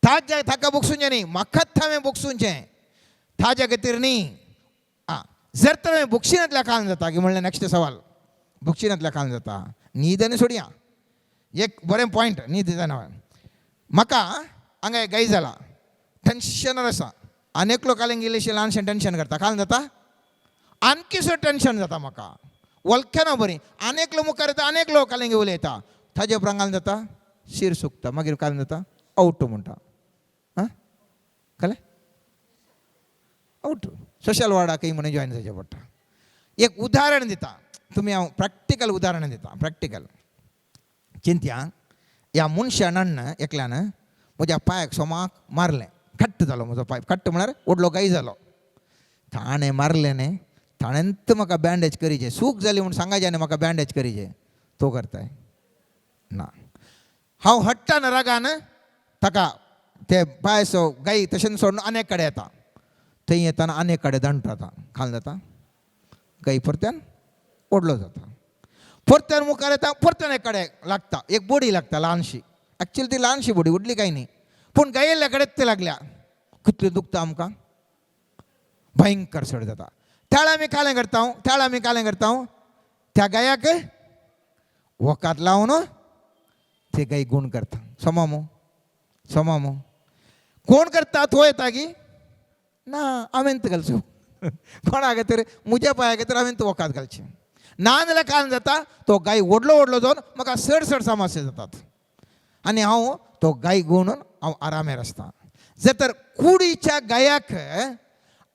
[SPEAKER 1] ताज्या ताका बोगसुचें न्ही, म्हाकाच हांवें बोगसुचें, ताज्या खातीर न्ही. आं, जर तर हांवें बोगशिनांतल्या कान जाता की म्हणलें नेक्स्ट सवाल, बोगशिनांतल्या कान जाता न्हीद आनी सोडया एक बरें पॉयंट न्हीद जायना. म्हाका हांगा एक गाय जाला, टेंशनार आसा, आनी एकलो कालें गेलेशें ल्हानशें टेंशन करता, काल जाता आणखी सुद्दां टेंशन जाता म्हाका, वळखेना बरी, आनी एकलो मुखार येता, आनी एकलो कालेंगे उलयता, ताजे उपरांत काल जाता शीर सुकता, मागीर काल जाता आवट म्हणटा. आं, कळ्ळें? आवट सोशल वार्डाकय म्हणून जॉयन जावचें पडटा. एक उदाहरण दिता तुमी, हांव प्रॅक्टिकल उदाहरण दिता, प्रॅक्टिकल चिंत्या. ह्या मनशान एकल्यान म्हज्या पांयाक सोमाक मारलें, घट्ट जालो म्हजो पांय, घट्ट म्हळ्यार व्हडलो गाय जालो. ताणें मारलें न्ही, ताणेंत म्हाका बँडेज करीचे, सूख जाली म्हूण सांगाचे आनी म्हाका बँडेज करीचे, तो करताय ना. हांव हट्टान रागान ताका ते पांयसो गाई तशें सोडून आनी एक कडेन येता. थंय येताना आनी एक कडेन दंड जाता, खाल जाता, गाई परत्यान ओडलो जाता, परत्यान मुखार येता, परत्यान एक कडेन लागता, एक बोडी लागता ल्हानशी. एक्चुअली ती ल्हानशी बोडी, व्हडली कांय न्ही, पूण गायिल्ल्या कडेन ते लागल्या. कितलें दुखता आमकां, भयंकर सड जाता. त्याळ आमी कालें करता, त्याळ आमी कालें करता, त्या गायाक वखद लावन ते गाय गूण करता. सोमामो सोमामो कोण करता? तो येता की ना हांवें घालचो कोणा खातीर, म्हज्या पांया खातीर हांवें वखद घालचें. ना जाल्यार काल जाता, तो गाय व्हडलो व्हडलो जावन म्हाका चड चड समस्या जातात आनी हांव तो गाय गुणून हांव आरामेर आसता. जर तर कुडीच्या गायाक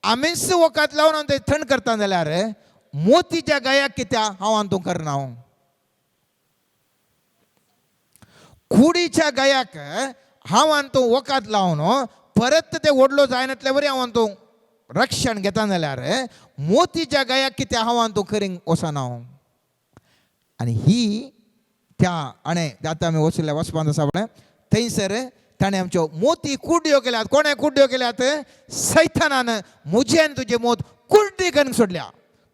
[SPEAKER 1] आमीच वखद लावन हांव ते थंड करता जाल्यार मोतीच्या गायाक कित्याक हांव अंतू करना? हांव कुडीच्या गायाक हांव अंतू वखद लावन परत ते व्हडलो जायनातले वरी हांव अंतू रक्षण घेता जाल्यार मोतीच्या गायाक कित्याक हांव अंतू करींक वचना हांव? आनी ही त्या आणे आतां आमी वशिल्ल्या वचपांत आसा पळय, थंयसर ताणें आमच्यो मोती कुड्ड्यो केल्यात. कोणें कुड्ड्यो केल्यात? सैतानान म्हजें आनी तुजें मोत कुड्डी करून सोडल्या.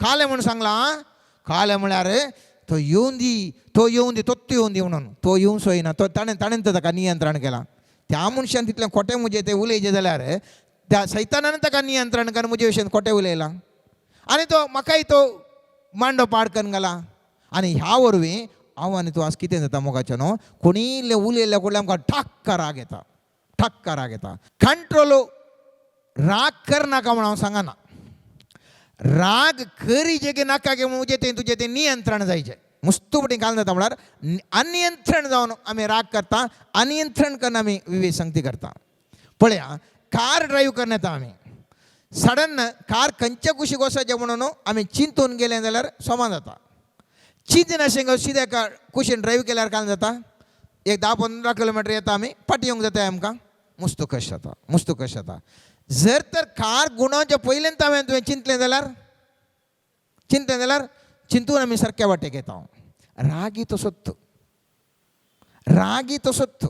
[SPEAKER 1] कालें म्हूण सांगलां, कालें म्हळ्यार तो येवन दी, तो येवन दी, तोत्तो येवन दी म्हणून तो येवन सोयना. तो ताणें ताणें ताका नियंत्रण केलां. त्या मनशान तितलें खोटें म्हजें तें उलयचें जाल्यार त्या सैतानान ताका नियंत्रण करून म्हजे विशयन खोटें उलयलां आनी तो म्हाकाय तो मांडो पाड करून घाला. आनी ह्या वरवीं हांव आनी तूं आज कितें जाता मोगाचें न्हू, कोणीय इल्लें उलयल्ल्या कडल्यान आमकां ठाक्क राग येता, ठाक्क राग येता. कंट्रोल राग करनाका म्हूण हांव सांगना, राग करी जे नाका की म्हजें तें तुजें तें नियंत्रण जायचें. मुस्तू पटी घालून जाता म्हळ्यार अनियंत्रण जावन आमी राग करता, अनियंत्रण करून आमी विवेक संगती करता. पळया, कार ड्रायव्ह करून येता आमी, सडन कार खंयच्या कुशीक वचपाचें म्हणून आमी चिंतून गेलें जाल्यार सोमा जाता. चिंतनाशें सिद्या कुशीन ड्रायव्ह केल्यार काय जाता, एक 10-15 किलोमिटर येता आमी, फाटीं येवंक जाता आमकां, मुस्तू कश जाता, मुस्तू कश जाता. जर तर कार गुणोवच्या पयलींच हांवें तुवें चिंतलें जाल्यार, चिंतलें जाल्यार चिंतून आमी सारक्या वाटेक येता. रागी तसोच, रागी तसोच.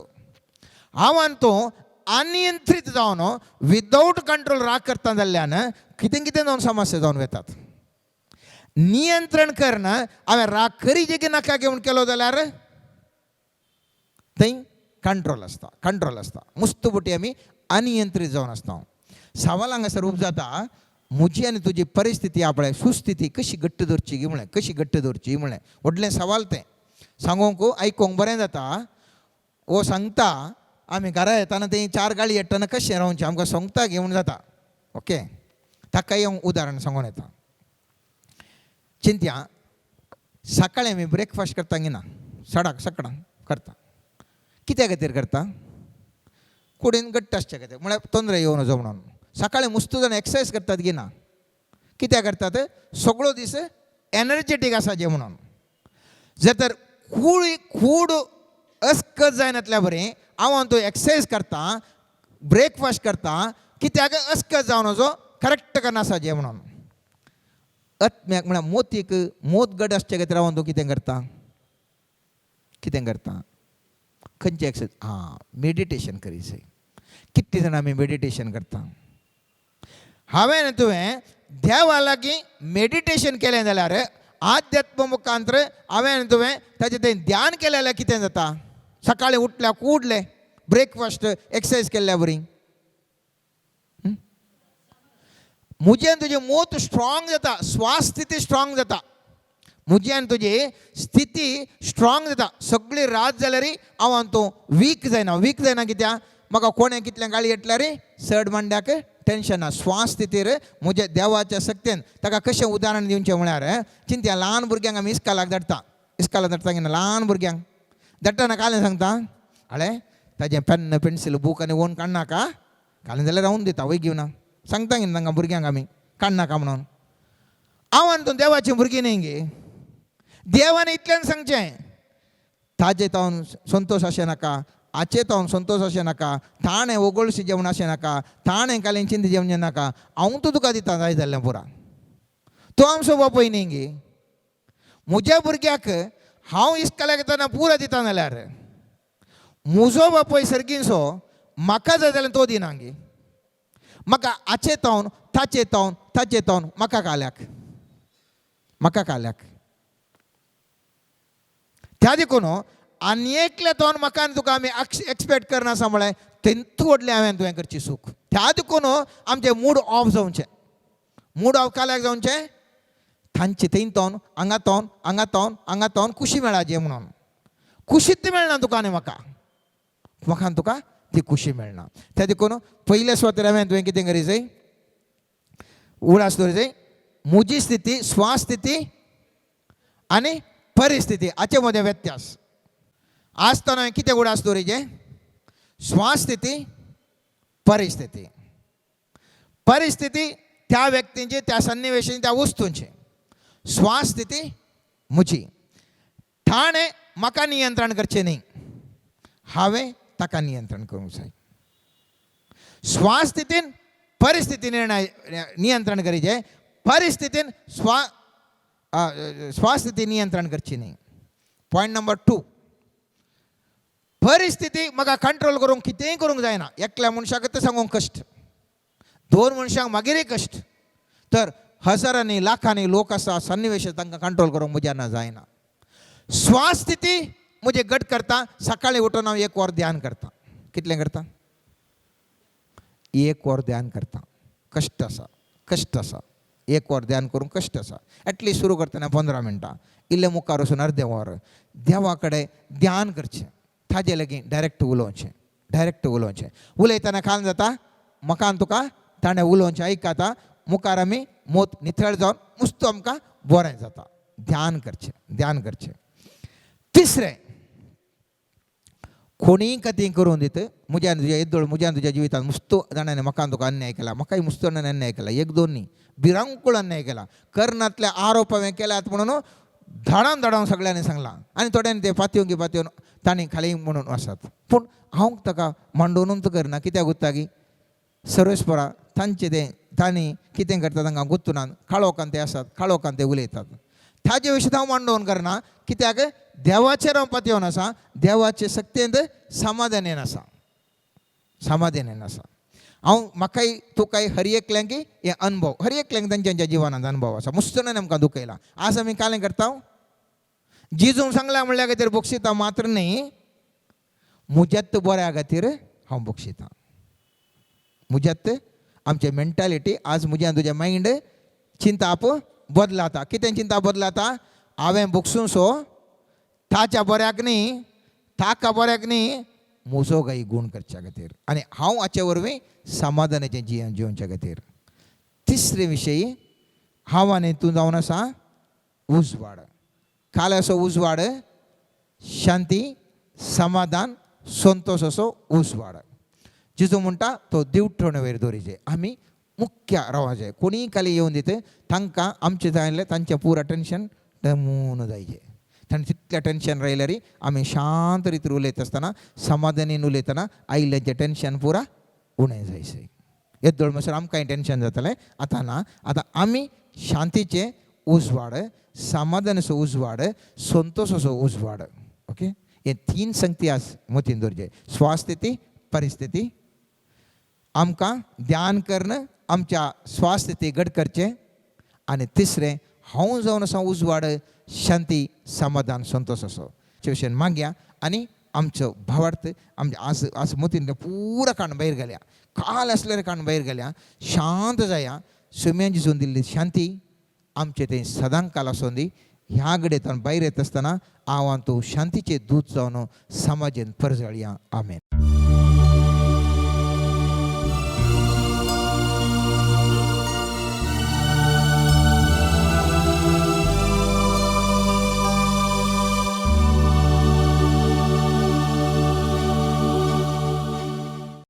[SPEAKER 1] हांव आनी तूं अनियंत्रीत जावन विदावट कंट्रोल राग करता जाल्ल्यान कितें कितें जावन समस्या जावन वतात. नियंत्रण करना हांवें राग करीचे की नाका घेवन केलो जाल्यार थंय कंट्रोल आसता, कंट्रोल आसता. मुस्तू बोटी आमी अनियंत्रीत जावन आसता. सवाल हांगासर उब जाता, म्हजी आनी तुजी परिस्थिती आपल्या सुस्थिती कशी घट्ट दवरची गी म्हळें, कशी घट्ट दवरची म्हळें व्हडलें सवाल तें. सांगूंक आयकूंक बरें जाता, वो सांगता आमी घरा येताना तें 4 गाळी येताना कशें रावचें आमकां सांगता घेवन जाता. ओके, ताकाय हांव उदाहरण सांगून येता. चिंत्या, सकाळीं आमी ब्रेकफास्ट करता गी ना, सडाक सकाळ करता. कित्या खातीर करता? कुडीन घट्ट आसचे खातीर, म्हळ्यार तोंदरे येवन वचो म्हणून. सकाळीं मुस्तू जाण एक्सरसायज करतात गी ना, कित्याक करतात? सगळो दीस एनर्जेटीक आसाचे म्हणून. जर तर कूड अस्कत जायनातल्या बरें हांव तूं एक्सरसायज करता, ब्रेकफास्ट करता, कित्याक अस्कत जावन वचो, करेक्ट करना आसाचे म्हणून. आत्म्याक म्हळ्यार मोतीक मोत गट आसचे खातीर हांव तूं कितें करता, कितें करता? खंयचे एक्सरसायज? आं, मेडिटेशन करीत. कितली जाणां आमी मेडिटेशन करता? हांवें तुवें देवा लागीं मेडिटेशन केलें जाल्यार आध्यात्म मुखांतर हांवें तुवें ताजें तें ध्यान केलें जाल्यार कितें जाता? सकाळीं उठल्या कुडलें ब्रेकफास्ट एक्सरसायज केल्ल्या बरी म्हजें आनी तुजें मोत स्ट्रॉंग जाता, स्वास स्थिती स्ट्रॉंग जाता, म्हजी आनी तुजी स्थिती स्ट्रॉंग जाता. सगळी रात जाल्यार हांव आनी तूं वीक जायना. वीक जायना कित्याक? म्हाका कोणें कितलें गाळी येतल्यार चड मांड्याक टेंशन ना. स्वास स्थितीर म्हज्या देवाच्या शक्तेन ताका कशें उदाहरण दिवचें म्हळ्यार चिंत्या, ल्हान भुरग्यांक आमी इस्कालाक धाडटा, इस्कालाक धाडटा कितें ल्हान भुरग्यांक धाडटना कालें सांगता, हाळे ताजें पेन्न पेन्सील बूक आनी ओन काडनाका, कालें जाल्यार रावून दिता वय घेवना सांगता कितें तांकां भुरग्यांक आमी काडनाका म्हणून. हांव आनी तूं देवाचीं भुरगीं न्ही गे, देवान इतल्यान सांगचें ताजें तावन संतोश अशें नाका, आचे तावन संतोश अशें नाका, ताणें ओगोळशी जेवण अशें नाका, ताणें कालें चिंत जेवण नाका, हांव तूं तुका दिता जाय जाल्लें पुरा. तूं आमचो बापूय न्ही गे. म्हज्या भुरग्याक हांव इस्कलाक येतना पुरा दिता जाल्यार म्हजो बापूय सर्गींचो म्हाका जाय जाल्यार तो दिना गे. म्हाका आचे तावन ताचे तावन ताचे तावन म्हाका काल्याक, म्हाका काल्याक. त्या देखून आनी एकल्या तोन म्हाका आनी तुका आमी एक्सपेक्ट करना म्हळ्यार तेंतू व्हडलें हांवें तुवें करची सूख. त्या देखून आमचें मूड ऑफ जावचें. मूड ऑफ काल्याक जावचें, तांचे थंय तोन हांगा तोन हांगा तोन हांगा तोन खुशी मेळाचे म्हणून. खुशीत मेळना तुका आनी म्हाका, म्हाका आनी तुका ती खुशी मेळना. त्या देखून पयल्या सुवातेर हांवें तुवें कितें करी जाय, उडास दवरी जाय, म्हजी स्थिती, स्वास्थिती आनी परिस्थिती हाचे मदें व्यत्यास. आसतना हांवें कितें उडास दवरीचें, स्वास्थिती, परिस्थिती. परिस्थिती त्या व्यक्तींची, त्या सन्निवेशांची, त्या वस्तूंची. स्वास्थिती म्हजी. ताणें म्हाका नियंत्रण करचें न्ही, हांवें ताका नियंत्रण करूंक जाय. स्वास्थितीन परिस्थिती निर्णय नियंत्रण करीचे, परिस्थितीन स्वास्थिती नियंत्रण करची न्ही. पॉयंट नंबर 2, परिस्थिती म्हाका कंट्रोल करूंक कितेंय करूंक जायना. एकल्या मनशाक तें सांगूंक कश्ट, दोन मनशांक मागीरय कश्ट, तर हजारांनी लाखांनी लोक आसा सन्निवेश तांकां कंट्रोल करूंक म्हज्यान जायना. स्वास्थिती म्हजें घट करता. सकाळीं उठून हांव 1 वर ध्यान करता. कितलें करता? 1 वर ध्यान करता. कश्ट आसा, कश्ट आसा. 1 वर ध्यान करूंक कश्ट आसा. एटलिस्ट सुरू करतना 15 मिनटां, इल्लें मुखार वचून अर्दें वर देवा कडेन ध्यान करचें, ताजे लागीं डायरेक्ट उलोवचें, डायरेक्ट उलोवचें. उलयतना काल जाता म्हाका आनी तुका ताणें उलोवचें आयकता, मुखार आमी मोत नितळ जावन मुस्तो आमकां बरें जाता. ध्यान करचें, ध्यान करचें. तिसरें, कोणीय कथी करून दित म्हज्यान तुज्या येदोळ म्हज्यान तुज्या जिवितांत मुस्तो जाणांनी म्हाका तुका अन्याय केला, म्हाकाय मुस्तो जाणांनी अन्याय केला, 1-2 न्ही, भिरांकूळ अन्याय केला. करणांतले आरोप हांवें केल्यात म्हणून धाडावन धाडावन सगळ्यांनी सांगलां आनी थोड्यांनी ते पातयेवन पातयेवन तांणी खाली म्हणून आसात. पूण हांव ताका मांडोवनूच करना. कित्याक गुत्ता की सर्वेस्परा तांचे तें तांणी कितें करता तांकां गुत्तुनान काळोखान ते आसात, काळोखान ते उलयतात. ताजे विशीं हांव मांडोवन करना. कित्याक देवाचेर हांव पातयेवन आसा, देवाचे शक्तेंत समाधानेन आसा, समाधानेन आसा. हांव म्हाकाय तुकाय हर एकल्यांक हे अनुभव, हर एकल्यांक तांच्या जिवनांत अनुभव आसा. मुस्तनान आमकां दुखयला. आज आमी कालें करता, जिजूंक सांगला म्हणल्या खातीर बक्षिता मात्र न्ही, म्हज्यात बऱ्या खातीर हांव बक्षितां. म्हज्यात आमचे मेंटालिटी आज म्हज्या तुजें मायंड चिंताप बदलाता. कितें चिंता बदलाता? हांवें बक्षूं सो ताच्या बऱ्याक न्ही, ताका बऱ्याक न्ही, म्हजो गाय गूण करच्या खातीर आनी हांव हाचे वरवीं समाधानाचें जिवन जिवच्या खातीर. तिसरे विशयी हांव आनी तूं जावन आसा उजवाड. काल असो उजवाड, शांती, समाधान, संतोश असो उजवाड. जिजू म्हणटा तो देवठण वयर दवरिचे. आमी मुख्य रावाचे. कोणीय खाली येवन दित तांकां आमचें जाय तांचें पुरा टेंशन दमून जायचें. ताणें तितलें टेंशन रायल्यार आमी शांत रितीर उलयता आसतना, समाधानीन उलयतना आयिल्ल्यांचें टेंशन पुरा उणें जायचें. येदोळ म्हणसर आमकांय टेंशन जातलें. आतां ना, आतां आमी शांतीचें उजवाड, समाधानाचो उजवाड, संतोशाचो उजवाड. ओके, हे 3 संगती आज मतीन दवरचे. स्वास्थिती, परिस्थिती, आमकां ध्यान करून आमच्या स्वास्थिती घट करचें आनी तिसरें हांव जावन आसा उजवाड, शांती, समाधान, संतोश असो विशयान मागया आनी आमचो भावार्थ आमचे आज आज मतीन पुरा काण भायर गेल्या, काल आसल्यार काण भायर गेल्या. शांत जाया. सुम्यान जिसून दिल्ली शांती आमचे तें सदां काल आसून दी. ह्या घडयेंतल्यान भायर येता आसतना हांव आनी तूं शांतीचे दूत जावन समाजेन परजळया. आमेन.